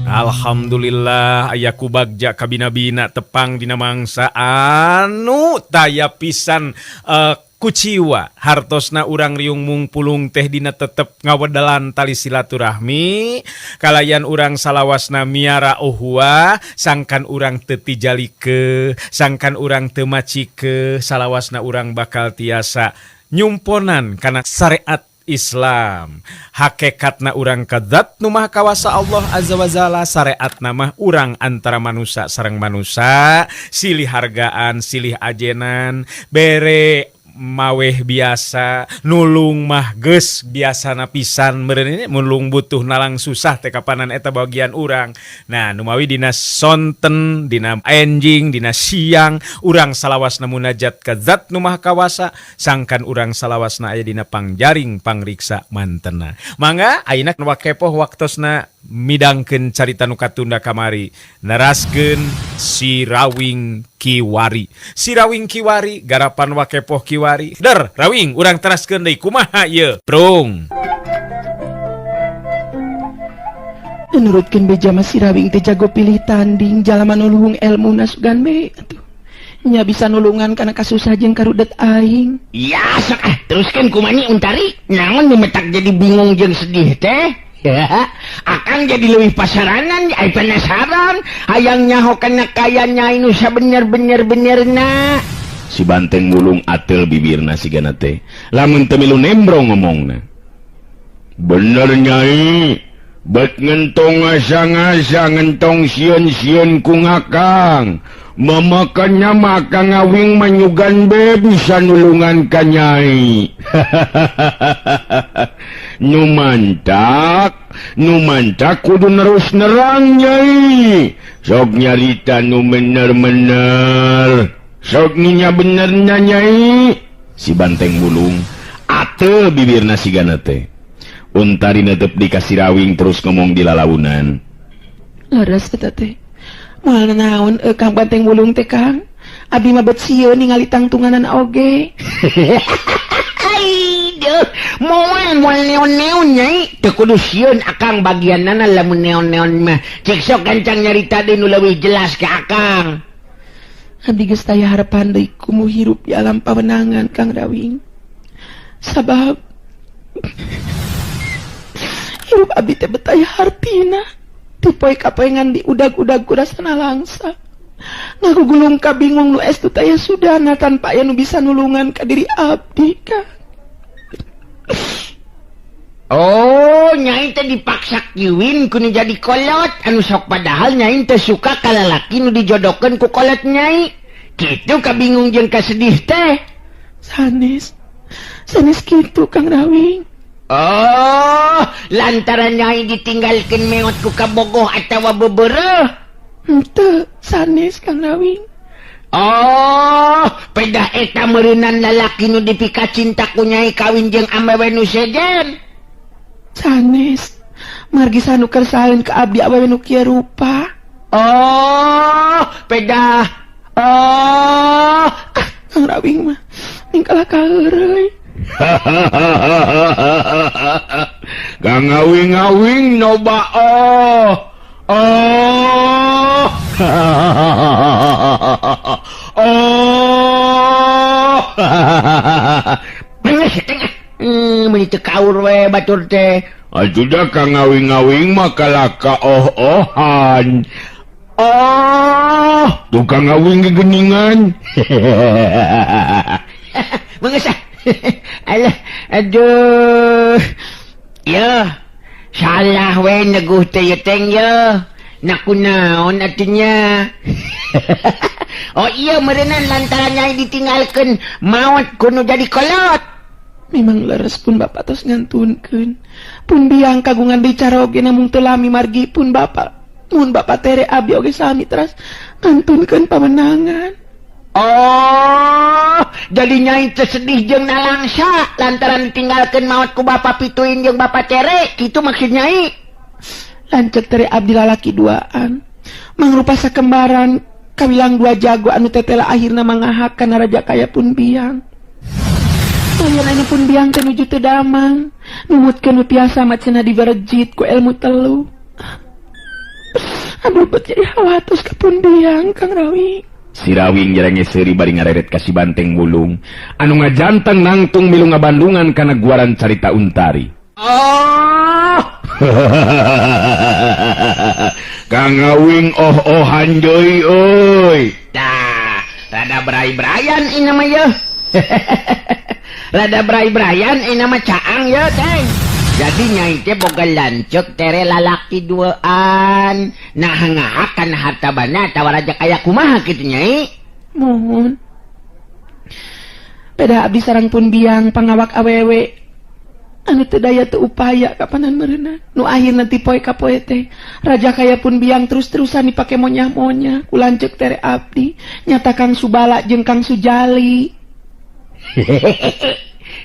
Alhamdulillah aya ku bagja kabina-bina tepang dina mangsa anu taya pisan kuciwa hartosna urang riung mungpulung teh dina tetep ngawedelan tali silaturahmi kalayan urang salawasna miara uhuah sangkan urang teu tijalike sangkan urang teu macike salawasna urang bakal tiasa nyumponan kana syariat Islam. Hakekatna urang ka zat nu maha kawasa Allah Azza wa Jalla, syariatna mah urang antara manusia sareng manusia, silih hargaan, silih ajenan, bere maweh biasa, nulung mah geus biasana pisan meureun ini nulung butuh nalang susah teh kapanan eta bagian urang. Nah, numawi dina sonten, dina enjing, dina siang urang salawasna munajat ka zat nu maha kawasa, sangkan urang salawasna aya dina pangjaring pangriksa mantena. Mangga ayeuna Wa Kepoh waktosna midangkeun carita nu katunda kamari, neraskeun Si Rawing Kiwari. Si Rawing Kiwari garapan Wa Kepoh Kiwari. Der Rawing, urang teraskeun deui kumaha ieu? Prung. Nurutkeun beja mah si Rawing teh jago pilih tanding, jalma nu luhung elmuna sugan be atuh. Nya bisa nulungan kana kasusah jeung karudet aing. Ya sok ah, teruskeun kumaha Untari? Naon nu metak jadi bingung jeung sedih teh? Ya, akang jadi leuwih pasaranan, ai penasaran, hayang nyaho kana kaya nyai nu sabener-bener benerna. Si banteng mulung atel bibirna sigana teh. Lamun teu milu nembrong ngomongna. Bener nyai, bet ngentong ngasa-ngasa ngentong sieun-sieun ku ngakang. Mamakannya maka ngawing manyugan be bisa nulungan ka nyai. Nu mantak kudu nerus nerang nyai. Sok nyarita nu bener-bener. Sok ninya benernya nyai. Si banteng mulung ate bibirna sigana teh. Untari netep di Kasirawing terus ngomong di lalaunan. Leres eta teh. Moal naon Kang Banteng Wulung teh Kang. Abi mah bet sieun ningali tangtunganan oge. Aduh, moal moal neon-neon nyai. Teu kudu sieun akang bagianana lamun neon-neon mah. Cek sok gancang nyarita deui nu leuwih jelas ka akang. Abdi geus taya harapan deui kumu hirup di alam pawenangan Kang Rawing. Sabab hirup abdi teh betaya hartina. Tipoe kapoengan di udag-udag ku rasana langsa. Ngagugulung ka bingung nu estu taya sudana tanpa aya nu bisa nulungan ka diri abdi Kang. Oh, nyai teh dipaksa kiwin ku nu jadi kolot anu sok padahal nyai teh suka ka lalaki nu dijodohkeun ku kolot nyai. Kitu kabingung jeung kasedih teh. Sanes. Sanes kitu Kang Rawing. Oh, lantaran nyai ditinggalkeun meot ku kabogoh atawa bebereuh. Henteu, sanes Kang Rawing. Oh, pedah eta meureunan lalaki nu dipika cinta ku nyai kawin jeung awewe nu sejen. Sanes, margi sanu kersaeun ka abdi awewe nu kieu rupa. Oh, pedah. Oh, ah, Kang Rawing mah ningkalah kaheureuy. Kang ngawing-ngawing noba oh. Oh. Oh. Meuni teu kaur we batur teh. Atuh Kang ngawing-ngawing mah kalaka oh-ohan. Oh, tukang ngawing gegeningan. Mengesah. Alah, aduh. Ya, salah we neguh teh ye teng ye. Nak kunaon atunya. Oh iya meureunan lantaran nyai ditinggalkeun maot kudu jadi kolot. Memang leres pun bapak tos ngantunkeun. Pun biang kagungan bicara oge namung teu lami margi pun bapak. Mun bapak tere abdi oge sami teras ngantunkeun pamenangan. Oh, jadi nyai teh sedih jeung nalangsa lantaran ditinggalkeun maot ku bapak pituin jeung bapak tere, kitu maksud nyai. Lanceuk tere abdi lalaki duaan. Mangrupa sakembaran kawilang dua jago anu tetela akhirna mangahakan raja kaya pun biang. Layan anu pun biang teh nuju teu damang, numutkeun nu tiasa mah cenah diberejit ku ilmu telu. Aduh bet jadi hawatos ka pun biang Kang Rawi. Si Rawing jarenge seuri bari ngareret ka si Banteng Wulung anu ngajanteng nangtung milu ngabandungan kana guaran carita Untari. Ah! Kang Awing oh-ohan deui euy. Tah, rada berai-berayan ini mah yeuh. Rada berai-berayan ini mah caang yeuh teh. Jadi nyai teh boga lanceuk tere lalaki duaan. Nah ngahakan harta banda atawa raja kaya kumaha kitu nyai? Mohon. Peda abdi sareng pun biang pangawak awewe anu teu daya teu upaya kapanan meureunna. Nu akhirna ti poe ka poe teh raja kaya pun biang terus-terusan dipake monyah-monyah ku lanceuk tere abdi nyata Kang Subala jeung Kang Sujali.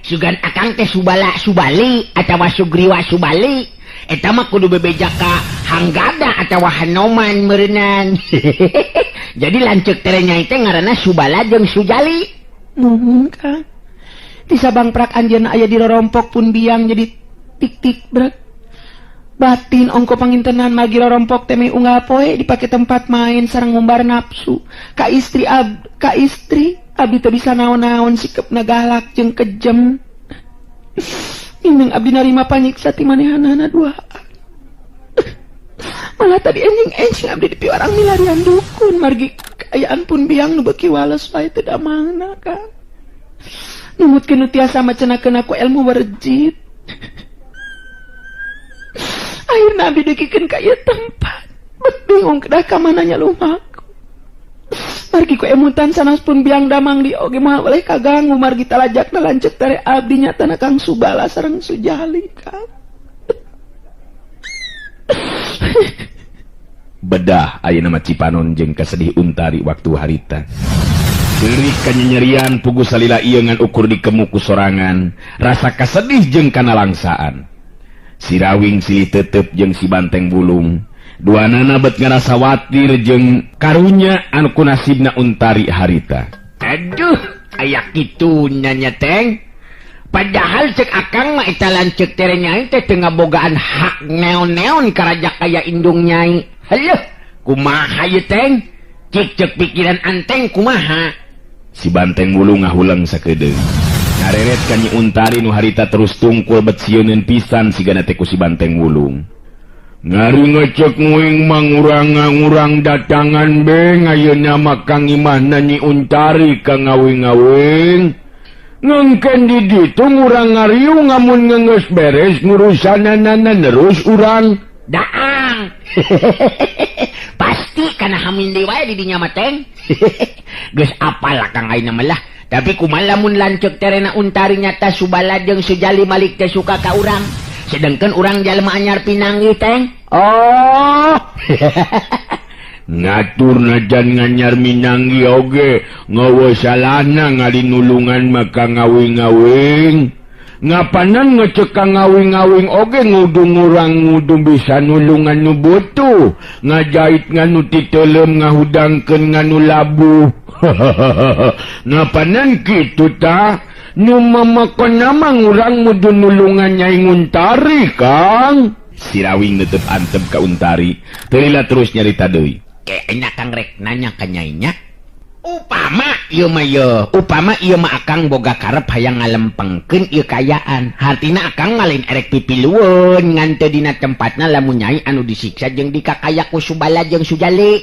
Sugan akang teh Subala Subali atawa Sugriwa Subali eta mah kudu bebeja ka Hanggada atawa Hanoman meureunnan. Jadi lanceuk tere nyai teh ngaranna Subala jeung Sujali. Nuhun Kang. Ti sabang prak anjeunna aya di rorompok pun biang jadi tik-tik brek. Batin ongko pangintenan magi rorompok teh unggal poe dipake tempat main sareng ngumbar nafsu. Ka istri ka istri abdi teu bisa naon-naon sikepna galak jeung kejem. Mineng abdi narima panyiksa ti manehanana duaan. Malah tadi enjing-enjing abdi dipiwarang milarian dukun margi kaayaan pun biang nu beuki wales wae teu damangna Kang. Numutkeun nu tiasa macenakeun ku ilmu werjit. Akhirna abdi dugikeun ka ieu tempat. Bet bingung kedah ka mana nya lumaku. Margi ku emutan sanes pun biang damang di oge moal boleh kaganggu margi talajakna lanceuk tere abdi nyatana Kang Subala sareng Sujali Kang. Bedah ayeuna mah Cipanon jeung kasedih Untari waktu harita. Seuri kanyanyerian pugu salila ieu ngan ukur dikemu ku sorangan, rasa kasedih jeung kanalangsaan. Si Rawing silih tetep jeung si Banteng Bulung. Duanana bet ngarasa watir jeung karunya anu ku nasibna Untari harita. Aduh, aya kitu nya teng. Padahal cek akang mah eta lanceuk tere nyai teh teu ngabogaan hak neon-neon ka raja kaya indung nyai. Heuh, kumaha ieu teng? Cek cek pikiran anteng kumaha? Si Banteng Wulung ngahuleng sakedeung. Ngareret ka Nyi Untari nu harita terus tungkul bet sieuneun pisan sigana teh ku si Banteng Wulung. Ngari ngecek nguing mangurang-ngurang datangan beng ayeuna mah Kang Imahna Nyi Untari ka ngawing-ngawing. Ngengken di ditu ngurang ngariung ngamun ngeungeus beres ngurusanana nerus urang daang. Pasti kana hamin deui wae di dinya mah teng. Geus apal Kang ayeuna mah lah. Tapi kumaha lamun lanceuk terena Untari nyata Subala jeung Sujali Malik teh suka ka urang. Sedangkan urang jalma anyar pinanggih teng. Oh. Ngatur najan nganyar minanggi oge ngawa salahna ngalinulungan maka ngawing-ngawing. Ngapanan ngecek ka ngawing-ngawing oge ngudung urang ngudung bisa nulungan nu butuh, ngajait nganu titelem ngahudangkeun nganu labuh. Ngapanan kitu tah? Nu mamakon mah ngurang mudun nulungan Nyai Untari Kang. Si Rawing netep antep ka Untari, teu lila terus nyarita deui. Kayaknya Kang rek nanya ka nyainya. Upama ieu mah yeuh, upama ieu mah akang boga karep hayang ngalempengkeun ieu kaayaan. Hartina akang mah lain erek pipilueun ngan teu dina tempatna lamun nyai anu disiksa jeung dikakaya ku Subala jeung Sujali.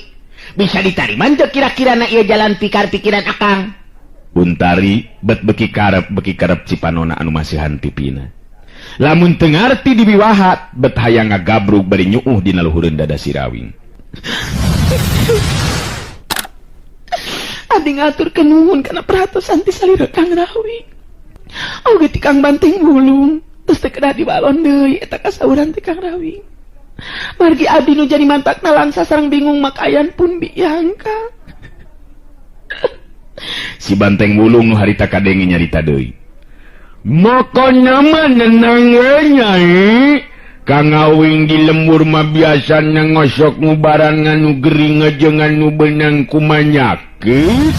Bisa ditarima teu kira-kirana ieu jalan pikar-pikiran akang? Untari bet beki karep Cipanona anu masihan tipina. Lamun teu ngarti dibiwahat bet hayang ngagabrug bari nyuuh dina luhureun dada si Rawing. Abdi ngaturkeun nuhun kana perhatosan ti salira Kang Rawing. Oge ti Kang Banteng Wulung terus teu kedah dibalon deui eta kasauran ti Kang Rawing. Margi abdi nu jadi mantakna langsa sareng bingung makayan pun biang Kang. Si Banteng Wulung nu harita kadenge nyarita deui. Makana mah nenang we nyai. Kang Awing di lembur mah biasana ngosok ngubaran nganu gering jeung nganu beunang kumanyakit.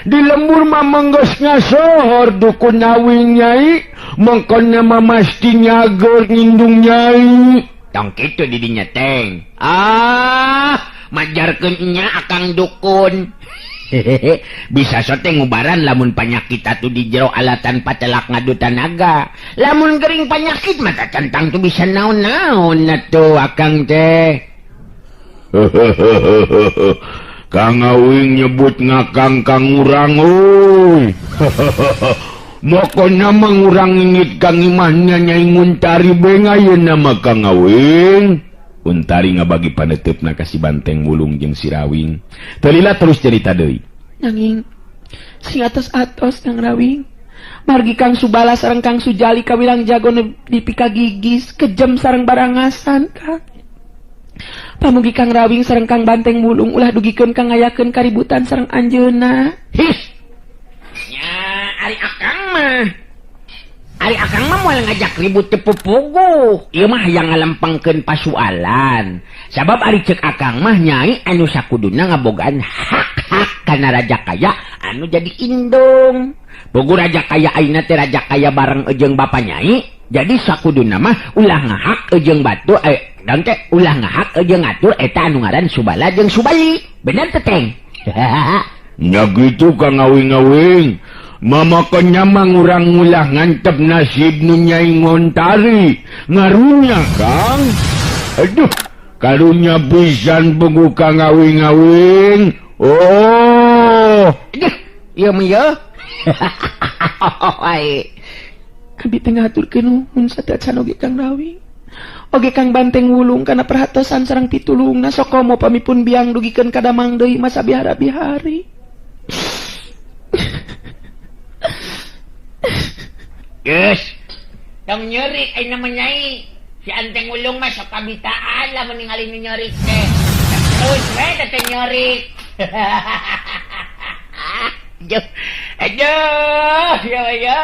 Di lembur mah menggeus ngasohor dukun awing nyai. Mangkana mah masti nyager ngindung nyai. Tong kitu di dinya teng. Ah, majarkeun nya akang dukun. Bisa sote ngubaran lamun panyakit atuh di jero alatan patelak ngadu tanaga. Lamun gering panyakit mah tentang tuh bisa naon-naon atuh akang teh. Kang Awing nyebut ngakang kang urang euy. Mokona mah ngurang ingit kang imahnya Nyai Untari bae ayeuna mah Kang Awing. Untari ngabagi paneuteup ka si Banteng Wulung jeung si Rawing. Teu lila terus cerita deui. Nanging sing atos-atos Kang Rawing. Margi Kang Subala sareng Kang Sujali kawilang jago dipikagigis kejem sareng barangasan Kang. Pamugi Kang Rawing sareng Kang Banteng Wulung ulah dugikeun kang ngayakeun kaributan sareng anjeunna. His. Nya ari akang mah. Ari akang mah moal ngajak ribut teu pupuguh. Ieu mah hayang ngalempengkeun pasualan. Sabab ari ceuk akang mah nyai anu sakuduna ngabogaan hak-hak kana raja kaya anu jadi indung. Puguh raja kaya ayeuna teh raja kaya bareng jeung bapa nyai. Jadi sakuduna mah ulah ngahak jeung batu dan teh ulah ngahak jeung ngatur eta anu ngaran Subala jeung Subali. Bener teh Teng? Nya kitu Kang Awing-awing. Mamakonnya mah ngurang ulah ngantep nasib nu Nyai Ngontari. Ngarunya Kang. Aduh, karunya pisan puguh Kang Awing-awing. Oh. Aduh, ieu mah yeuh. Abi teh ngaturkeun nuhun sateuacan oge Kang Rawing. Oge Kang Banteng Wulung kana perhatosan sareng pitulungna sokomo pamipun biang dugikeun ka damang deui masa bihara-bihari. Geus. Tong nyeri ayeuna mah nyai. Si Anteng Wulung mah sok kabitaan lah ningali nu nyeri teh. Terus we teh nyeri. Aduh. Aduh, ya ya.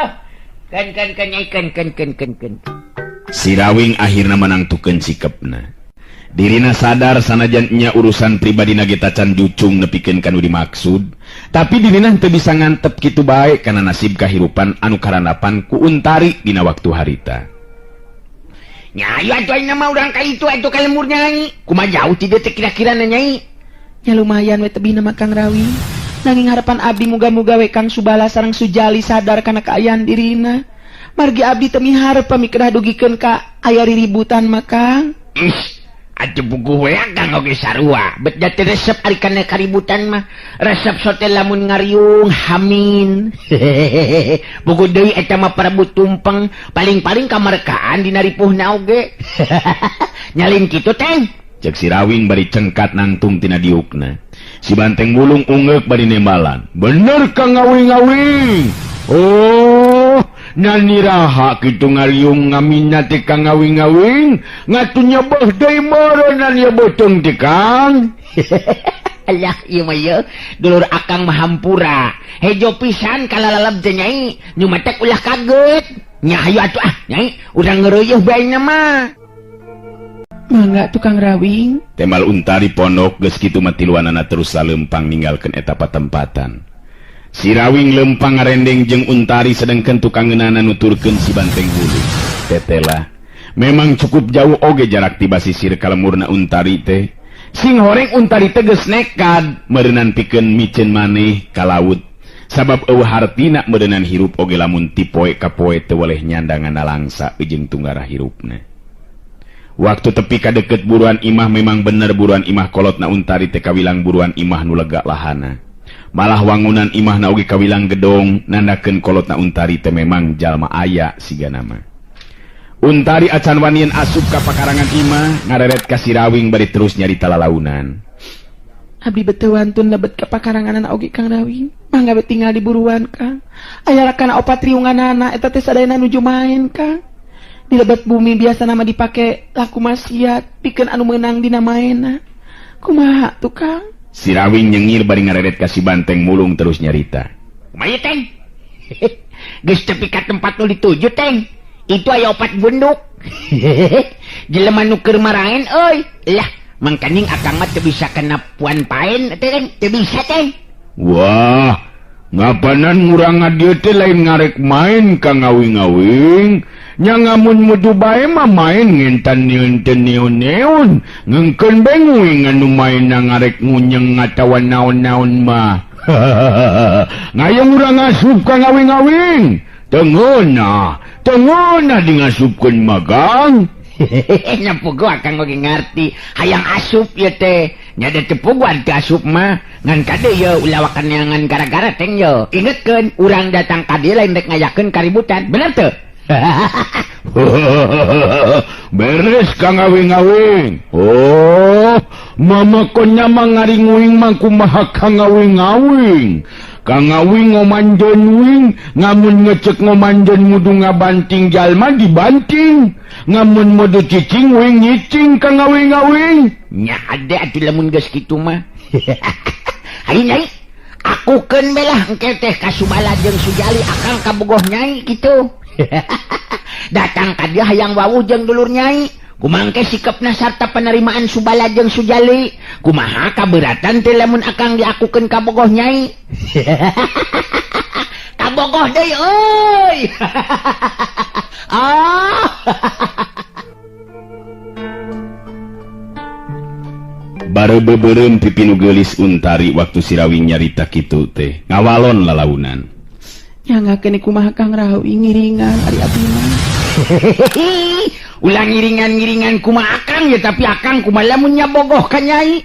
Kan kan kan nyai kan kan kan kan kan. Si Rawing akhirna menangtukeun sikepna. Dirina sadar sanajan nya urusan pribadi ge tacan jucung nepikeun ka nu dimaksud, tapi dirina teu bisa ngantep kitu bae kana nasib kahirupan anu karandapan ku Untari dina waktu harita. Nya ayo atuh ayeuna mah urang ka itu atuh ka lemur nyai. Kumaha jauh ti dieu teh kira-kira na nyai? Nya lumayan we tebihna mah Kang Rawing. Nanging harapan abdi muga-muga we Kang Subala sareng Sujali sadar kana kaayaan dirina. Margi abdi teu miharep pami kedah dugikeun ka aya riributan mah Kang. Ih, atuh puguh we Kang oge sarua. Bet da teu resep ari kana kaributan mah. Resep sote lamun ngariung hamin. Puguh deui eta mah Prabu Tumpeng paling-paling kamarkaan dina ripuhna oge. Nyalin kitu teh. Cek si Rawing bari cengkat nangtung tina diukna. Si Banteng Wulung ungeuk bari nembalan. Bener Kang Awing-awing. Oh, naniraha kitu ngariung ngamina teh Kang Awing-awing. Ngatu nyebeh deui meureunnan ye beuteung teh Kang. Alah ieu mah ye, dulur akang mah hampura. Hejo pisan kalalaleb teh nyai, nu matak ulah kaget. Nya hayu atuh ah nyai, urang ngeureuyeuh bae nya mah. Mangga tukang Rawing. Temal Untari pondok geus kitu mah tiluanana terus salempang ninggalkeun eta patempatan. Si Rawing lempang ngarendeng jeung Untari sedengkeun tukang ngeunana nuturkeun si Banteng Wulung. Tetela, memang cukup jauh oge jarak ti basisir ka lemurna Untari teh. Sing horeng Untari teh geus nekad meureunan pikeun miceun maneh ka laut. Sabab eueuh hartina meureunan hirup oge lamun ti poe ka poe teu weleh nyandangan nalangsa jeung tunggara hirupna. Waktu tepi ka deket buruan imah memang bener buruan imah kolotna Untari teh kawilang buruan imah nu lega lahana. Malah wangunan imahna oge kawilang gedong nandakeun kolotna Untari teh memang jalma aya sigana mah. Untari acan wanian asup ka pakarangan imah ngareret ka si Rawing bari terus nyarita lalaunan. Abdi beteu wantun lebet ka pakaranganana oge Kang Rawing. Mangga we tinggal di buruan Kang. Aya kana opat riunganana eta teh sadayana nuju maen Kang. Di lebet bumi biasa nama dipake laku maksiat pikeun anu meunang dina maena. Kumaha tuh Kang? Si Rawing nyengir bari ngareret ka si Banteng Wulung terus nyarita. Kumaha Teng? Geus tepi ka tempat nu dituju Teng. Itu aya opat gunduk. Jelema nu keur maraen euy. Lah, mangkaning akang mah teu bisa kana puan paen teh Teng, teu bisa Teng. Wah, ngapanan ngurang ngadieu teh lain ngarek main Kang Awing-awing. Nya ngamun mudu bae mah main ngintan nieun teu neun-neun. Ngeungkeun bae nguing anu main ngarek ngunyeng atawa naon-naon mah. Ngayong urang ngasup ka ngawing-ngawing. Tengeunah, tengeunah di ngasupkeun magang. Nya puguh akang oge ngarti hayang asup ieu teh. Nya da teu puguhan teu asup mah. Ngan kade ye ulah wakan neangan gara-gara teng ye. Ingetkeun urang datang ka dieu lain rek ngayakeun kaributan. Bener teu? Beres ka ngawing-ngawing. Oh, mamakonnya mah ngaringuing mah kumaha ka ngawing-ngawing. Ka ngawing ngomanjon wing, ngamun ngecek ngomanjon mudu ngabanting jalma dibanting. Ngamun mudu cicing wing nyicing ka ngawing-ngawing. Nya ade atuh lamun geus kitu mah. Hayu nyai, akukeun we lah engke teh ka Subala jeung Sujali akang kabogoh nyai kitu. Datang ka dieu hayang wawuh jeung dulur nyai. Kumangke sikapna sarta penerimaan Subala jeung Sujali. Kumaha kaberatan teh lamun akang diakukeun kabogoh nyai. Kabogoh deui euy. Ah. Baru beubeurem pipi nu geulis Untari waktu Sirawing nyarita kitu teh. Ngawalon lalaunan. Nyangakeun kumaha Kang Rawi ngiringan ari abdi mah. Ulah ngiringan-ngiringan kumaha akang ya tapi akang kumaha lamun nyabogoh ka nyai.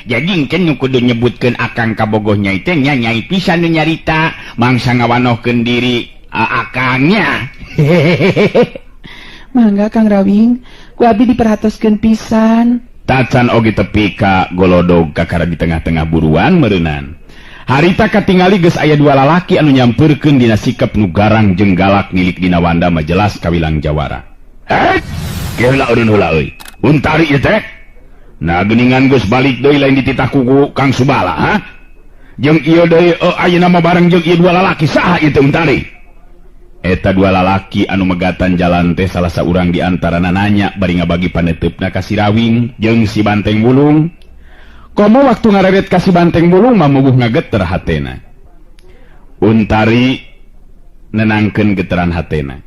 Jadi engke nu kudu nyebutkeun akang kabogoh nyai teh nya nyai pisan nu nyarita mangsa ngawanohkeun diri akangnya. Mangga Kang Rawing, ku abdi diperhatoskeun pisan. Tacan oge tepi ka golodog kakara di tengah-tengah buruan meureunnan. Harita katingali geus aya dua lalaki anu nyampeurkeun dina sikap nu garang jeung galak nilik dina wanda mah jelas kawilang jawara. Eh, geula eureun heula euy. Untari ieu teh. Nah geuningan geus balik deui lain dititah ku Kang Subala, ha? Jeung ieu deui ayeuna mah bareng jeung ieu dua lalaki saha ieu teh Untari? Eta dua lalaki anu megatan jalan teh salah saurang di antarana nanya bari ngabagi paneuteup ka Sirawing jeung si Banteng Wulung. Komo waktu ngareret ka si Banteng Wulung mah mubuh ngageter hatena. Untari nenangkeun geteran hatena.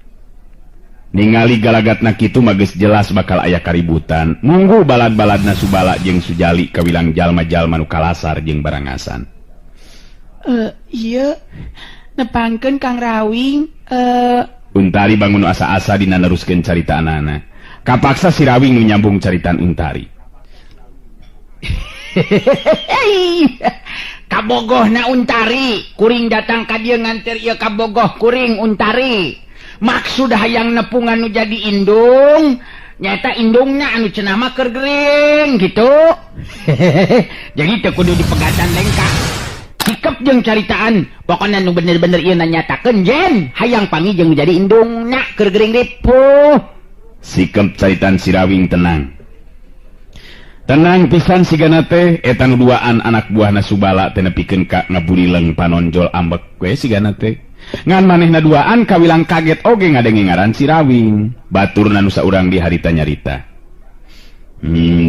Ningali galagatna kitu mah geus jelas bakal aya kaributan. Nunggu balad-baladna Subala jeung Sujali kawilang jalma-jalma nu kalasar jeung barangasan. Ieu nepangkeun Kang Rawing. Untari bangun asa-asa dina neruskeun caritaanana. Kapaksa si Rawing nu nyambung caritaan Untari. Kabogohna Untari, kuring datang ka dieu nganter ieu kabogoh kuring Untari. Maksud hayang nepungan nu jadi indung, nyata indungna anu cenah mah keur gering gitu. Jadi teu kudu dipegatan lengkah. Sikep jeung caritaan, pokona nu bener-bener ieu nanyatakeun jen hayang pangi jeung jadi indungna keur gering ripuh. Sikep caritaan Sirawing tenang. Tenang pisan sigana teh eta nu duaan anak buahna Subala teh nepikeun ka ngaburileng panonjol ambek we sigana teh. Ngan manehna duaan kawilang kaget oge ngadenge ngaran Sirawing. Baturna nu saurang di harita nyarita.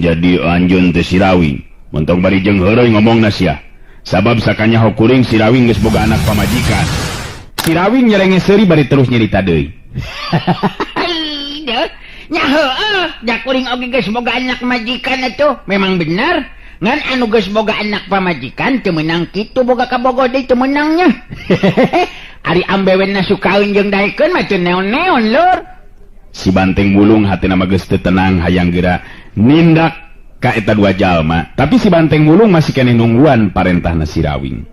Jadi anjeun teh Sirawing. Montong bari jeung heureuy ngomongna sia. Sabab sakanyaho kuring Sirawing geus boga anak pamajikan. Sirawing nyerenge seuri bari terus nyarita deui. Nya heueuh, da kuring oge geus boga anak majikan atuh. Memang bener. Ngan anu geus boga anak pamajikan teu meunang kitu boga kabogoh deui teu meunangnya. Ari ambewenna sukaeun jeung daekeun mah teu neon-neon lur. Si Banteng Wulung hatina mah geus teu tenang hayang geura nindak ka eta dua jalma, tapi si Banteng Wulung masih keneh nungguan parentahna Sirawing.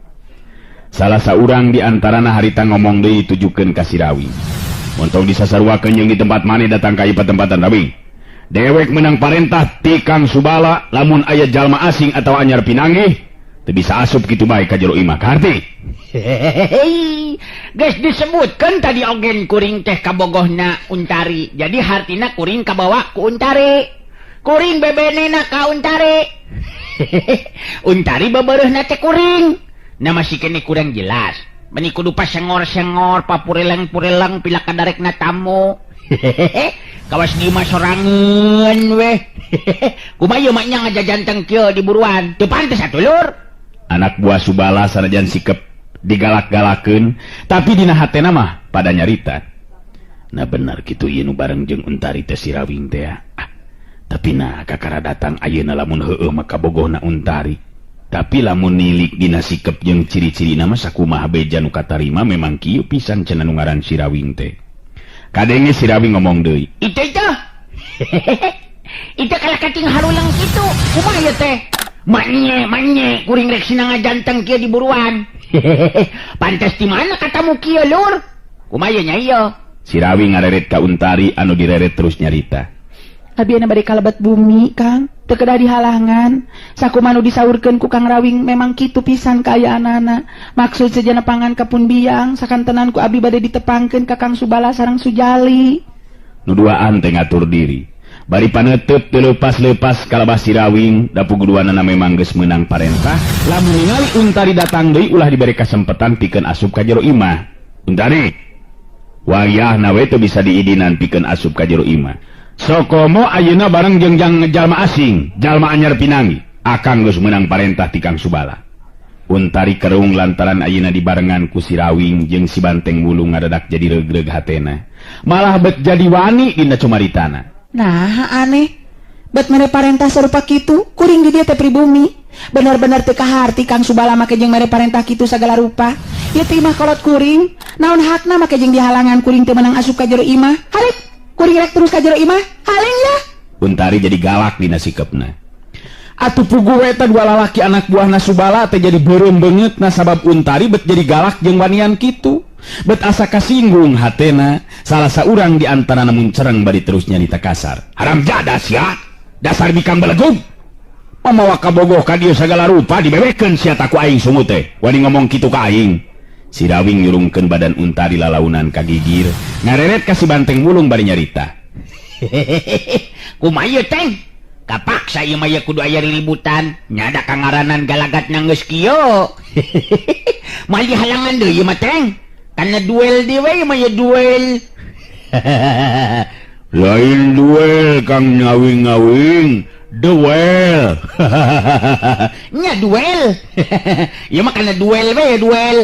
Salah saurang di antarana harita ngomong deui tujukeun ka Sirawing. Montong disasaruakeun jeung di tempat maneh datang ka ieu patempatan Rawing. Dewek menang parentah ti Kang Subala lamun aya jalma asing atawa anyar pinanggih teu bisa asup kitu bae ka jero imah kaharti. Geus disebutkeun tadi ogen kuring teh kabogohna Untari. Jadi hartina kuring kabawa ku Untari. Kuring bebenena ka Untari. Untari bebereuhna teh kuring. Nah masih kene kurang jelas. Meni kudu pasengor-sengor, papureleng-pureleng pila kadarekna tamu. Kawas di imah sorangan weh. Kumaha ieu mah nya ngajajanteng kieu di buruan. Teu pantes atuh lur. Anak buah Subala sanajan sikep digalak-galakeun, tapi dina hatena mah pada nyarita. Nah bener kitu ieu nu bareng jeung Untari teh si Rawing teh. Ah, tapi nah kakara datang ayeuna lamun heueuh mah kabogohna Untari. Tapi lamun nilik dina sikep jeung ciri-cirina mah sakumaha beja nu katarima memang kieu pisan cenah nu ngaran si Rawing teh. Kadenge si Rawing ngomong deui. Itu itu. Itu kalah kating harulang kitu. Kumaha ieu teh? Manye manye kuring rek sina ngajanteng kieu di buruan. Pantes di mana katamu kieu lur? Kumaha ieu nya ieu? Si Rawing ngareret ka Untari anu direret terus nyarita. Abi anu bade kalebet bumi, Kang. Teu kedah dihalangan. Sakumaha nu disaurkeun ku Kang Rawing memang kitu pisan kaayaanana. Maksud sejana pangan ka pun biang, sakantenan ku abi bade ditepangkeun ka Kang Subala sareng Sujali. Nu duaan teh ngatur diri. Bari panetep teu leupas-leupas kalabah si Rawing, da puguduanana memang geus meunang parentah. Lamun ningali Untari datang deui ulah dibere kasempetan pikeun asup ka jero imah. Untari, wayahna we teu bisa diidinan pikeun asup ka jero imah. Sokomo ayeuna bareng jeung jalma asing, jalma anyar pinangi. Akang geus meunang parentah ti Kang Subala. Untari kerung lantaran ayeuna dibarengan ku si Rawing jeung si Banteng Wulung ngadadak jadi regreg hatena. Malah bet jadi wani dina cumaritana. Nah, aneh. Bet mere parentah sarupa kitu, kuring di dieu teh pribumi. Bener-bener teu kaharti Kang Subala make jeung mere parentah kitu sagala rupa. Ieu teh imah kolot kuring, naon hakna make jeung dihalangan kuring teu meunang asup ka jero imah. Harek kuring rek terus ka jero imah, haling ya. Untari jadi galak dina sikepna. Atuh puguh we teh dua lalaki anak buahna Subala teh jadi beureum beungeut na sabab Untari bet jadi galak jeung wanian kitu. Bet asa kasinggung hatena, salah saurang di antara namun cereng bari terus nyarita kasar. Haram jadah sia, dasar bikang belegug. Mamawa kabogoh ka dieu sagala rupa dibebekeun sia taku aing sungut teh. Wani ngomong kitu ka aing. Si Rawing nyurungkeun badan Untari lalaunan ka gigir, ngareret ka si Banteng Wulung bari nyarita. Kumaha ieu teh? Kapaksa ieu mah ieu kudu aya riributan. Nya da kangaranan galagatna geus kieu. Moal dihalangan deui ieu mah teh. Kana duel deui we ieu mah ieu duel. Lain duel Kang ngawing-ngawing, duel. Nya duel. Ieu mah kana duel we duel.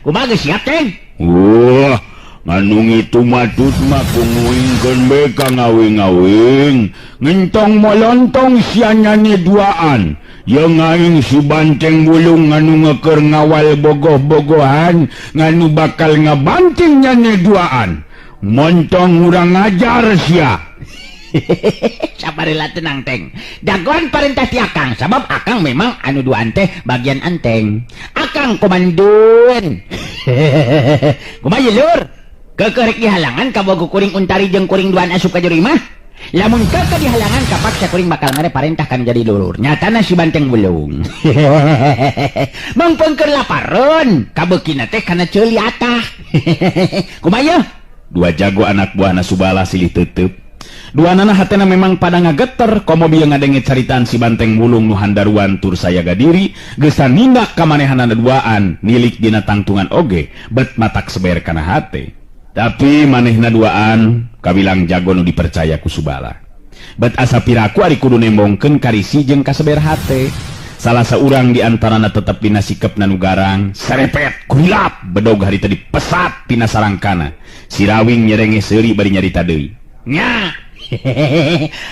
Kumaha geus siap teh? Wah, nganu ngitu matut mah kunguingkeun be ka ngawing-ngawing. Ngentong molontong sia nyane duaan. Jeung aing si Banteng Wulung nganu ngeukeur ngawal bogoh-bogohan, nganu bakal ngabanting nyane duaan. Montong urang ngajar sia. Sabarlah tenang teng. Dagoan parentah ti akang, sabab akang memang anu duaan teh bagian anteng. Akang komandun. Kumaha ieu lur? Keukeuh rek dihalangan kabogoh kuring Untari jeung kuring duaan asup ka jero imah. Lamun keukeuh dihalangan kapaksa kuring bakal mere parentah kan jadi lulur. Nyatana si Banteng Wulung. Mangpengkeun lapareun, kabeukina teh kana ceuli atah. Kumaha ieu? Dua jago anak buahna Subala silih tetep. Dua nana hatena memang pada ngageter komo bieu ngadenge caritaan si Banteng Wulung nu handaruan tur sayaga diri geus nindak ka manehanana duaan nilik dina tangtungan oge bet matak seber kana hate. Tapi manehna duaan kawilang jago nu dipercaya ku Subala. Bet asa piraku ari kudu nembongkeun karisi jeung kaseber hate. Salah saurang di antarana tetep dina sikepna nu garang, serepet, kurilap, bedog hari tadi pesat tina sarangkana. Si Rawing nyerenge seuri bari nyarita deui. Nya.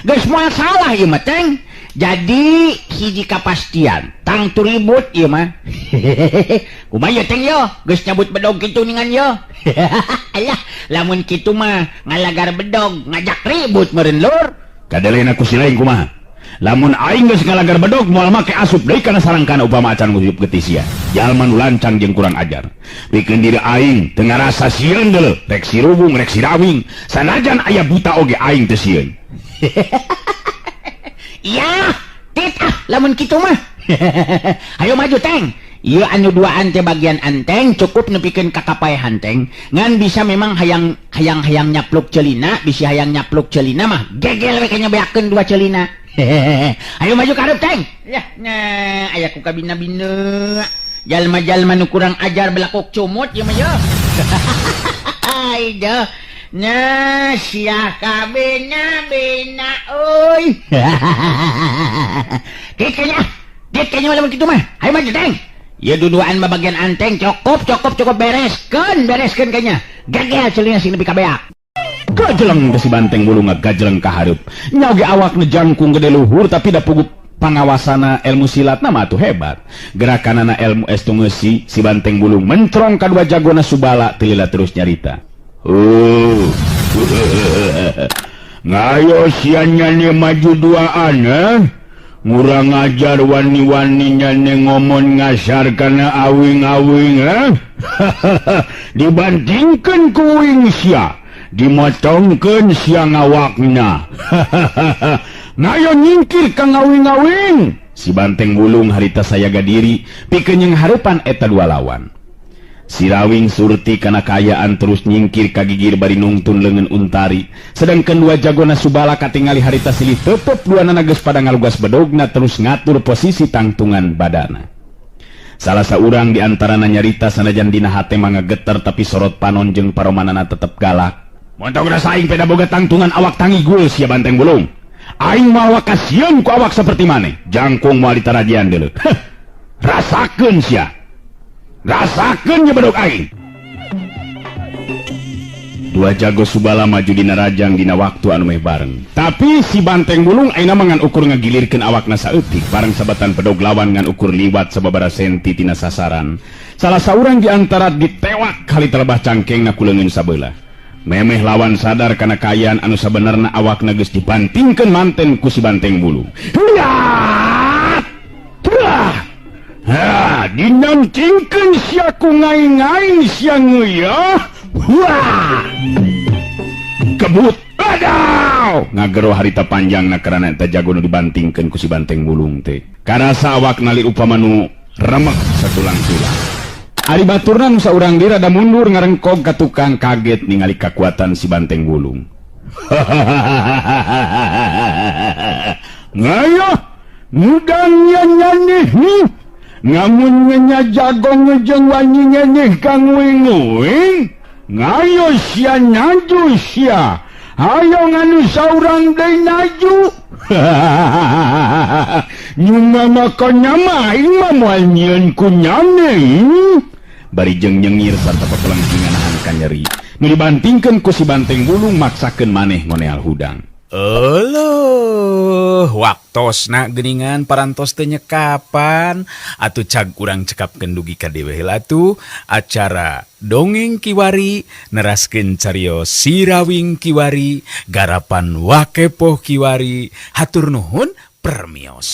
Geus moal salah ieu mah teng. Jadi hiji kapastian, tangtu ribut ieu mah. Kumaha ieu teng yo, geus nyabut bedog kitu ningan yo. Alah, lamun kitu mah ngalagar bedog, ngajak ribut meureun lur. Kadelena ku si lain kumaha? Lamun aing geus ngalagar bedog moal make asup deui kana sarangkana upama acan ngusup getih sia. Jalma nu lancang jeung kurang ajar. Pikeun diri aing teu ngarasa sieun deuleu, rek si Rubung rek si Rawing, sanajan aya buta oge aing teu sieun. Iya, tit ah lamun kitu mah. Ayo maju teng. Ieu anu duaan teh bagian anteng cukup nepikeun ka kapaehan teng. Ngan bisa memang hayang hayang hayang nyapluk celina, bisi hayang nyapluk celina mah gegel we ka nyabeakeun dua celina. Ayo maju ka hareup teng. Yah, nya aya ku kabina-bina. Jalma-jalma nu kurang ajar belakok cumut ieu mah ye. Ai deh. Nya sia kabina-bina euy. Dit kayaknya lamun kitu mah. Ayo maju teng. Ya duduan mah bagian anteng cukup cukup cukup bereskeun bereskeun kayaknya. Gagal celina sing nepi ka beak. Gajeleng ke si banteng bulu ngagajeleng ka hareup. Nya oge awakna jangkung gede luhur tapi da puguh pangawasana ilmu silatna mah atuh hebat. Gerakanana ilmu estu ngeusi si banteng bulung mentrong kadua jagona Subala teu lila terus nyarita. Oh. Ngayo sia nyane maju duaan eh? Ngurang ajar wani-wani nyane ngomong ngasar kana awing-awing eh? Dibandingkan ku wing sia, dimotongkeun sia ngawakna. Ngayo nyingkir ka ngawing-awing. Si banteng bulung harita sayaga diri pikeun jeung hareupan eta dua lawan. Sirawing Surti kana kaayaan terus nyingkir ka gigir bari nungtun leungeun Untari. Sedangkan dua jagona Subala katingali harita silih tetep duanana geus pada ngalugas bedogna terus ngatur posisi tangtungan badana. Salah saurang di antarana nyarita sanajan dina hate mah ngageter tapi sorot panon jeung paromanana tetep galak. Montong rasa aing peda boga tangtungan awak tangigul sia banteng bulung. Aing moal kasieun ku awak seperti maneh. Jangkung moal ditarajian deuleu. Rasakeun sia. Rasakeun nya bedog aing. Dua jago Subala maju dina rajang dina waktu anu meh bareng. Tapi si banteng bulung ayeuna mah ngan ukur ngagilirkeun awakna saeutik bareng sabatan bedog lawan ngan ukur liwat sababaraha senti tina sasaran. Salah saurang di antara ditewak kali telebah cangkengna ku leungeun sabelah. Memeh lawan sadar kana kaayaan anu sabenerna awakna geus dibantingkeun manten ku si banteng bulung. Hiat! Tuah! Ha, dinancingkeun sia ku ngai-ngai sia ngeuya. Wah! Kebut. Aduh! Ngagero harita panjangna karana eta jago nu dibantingkeun ku si banteng bulung teh. Karasa awakna li upama nu remek satulang-tulang. Ari baturna nu saurang deui rada mundur ngarengkog ka tukang kaget ningali kakuatan si banteng bulung. Ngayo, mudang nyanyi ngamun nya jago ngejeng wani nyenyeh kang wing-wing. Ngayo sia naju sia. Hayo nganu saurang deui naju. Nyuma maka nyama aing mah moal nyieun ku nyane. Bari jeung nyengir sarta pepelengkingan nahan ka nyeri. Nu dibantingkeun ku si banteng bulung maksakeun maneh ngoneal hudang. Euleuh, waktosna geuningan parantos teu nyekapan atuh cag urang cekapkeun dugi ka dewe heula atuh acara dongeng kiwari neraskeun carios Sirawing kiwari garapan Wakepoh kiwari hatur nuhun permios.